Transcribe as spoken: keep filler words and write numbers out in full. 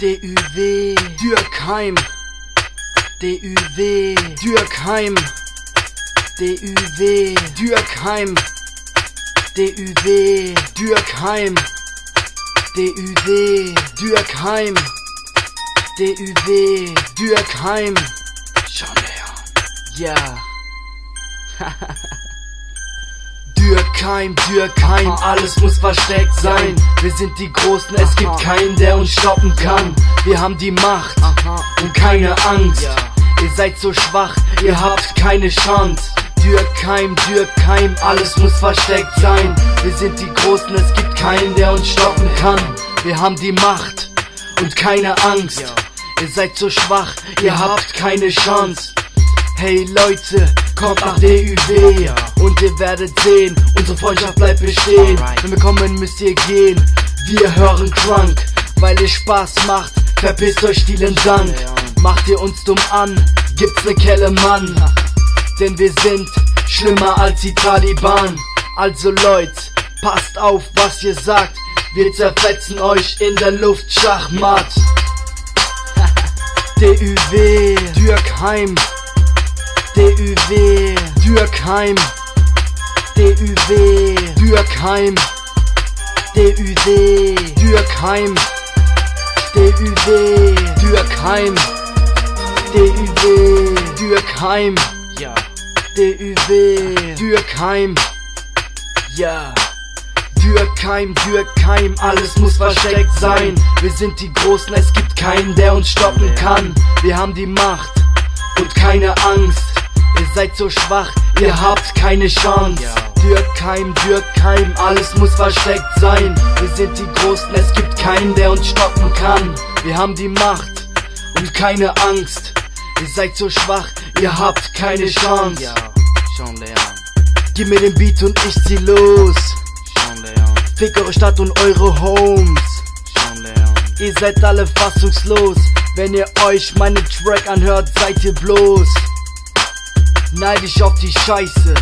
D Ü W, Dürkheim. D Ü W, Dürkheim. D Ü W, Dürkheim. D Ü W, Dürkheim. D Ü W, Dürkheim. D Ü W, Dürkheim. Schau mal her. Ja. Dürkheim, Dürkheim, alles muss versteckt sein. Wir sind die Großen, es gibt keinen, der uns stoppen kann. Wir haben die Macht und keine Angst. Ihr seid so schwach, ihr habt keine Chance. Dürkheim, Dürkheim, alles muss versteckt sein. Wir sind die Großen, es gibt keinen, der uns stoppen kann. Wir haben die Macht und keine Angst. Ihr seid so schwach, ihr habt keine Chance. Hey Leute, kommt nach D Ü W und ihr werdet sehen, unsere Freundschaft bleibt bestehen. Wenn wir kommen, müsst ihr gehen. Wir hören Crunk, weil es Spaß macht. Verpisst euch, vielen Dank. Macht ihr uns dumm an, gibt's ne Kelle, Mann. Denn wir sind schlimmer als die Taliban. Also Leute, passt auf, was ihr sagt. Wir zerfetzen euch in der Luft, Schachmatt. D Ü W, Dürkheim. D Ü W, Dürkheim. D Ü W, Dürkheim. D Ü W, Dürkheim. D Ü W, Dürkheim. D Ü W, Dürkheim. Ja. D Ü W, Dürkheim. Ja. Dürkheim, Dürkheim, alles muss versteckt sein. Wir sind die Großen, es gibt keinen, der uns stoppen kann. Wir haben die Macht und keine Angst. Ihr seid so schwach, ihr habt keine Chance. Dürkheim, Dürkheim, alles muss versteckt sein. Wir sind die Großen, es gibt keinen, der uns stoppen kann. Wir haben die Macht und keine Angst. Ihr seid so schwach, ihr habt keine Chance. Ja, schon lernen. Gib mir den Beat und ich zieh los. Schon lernen. Fick eure Stadt und eure Homes. Schon lernen. Ihr seid alle fassungslos. Wenn ihr euch meine Track anhört, seid ihr bloß neidisch auf die Scheiße.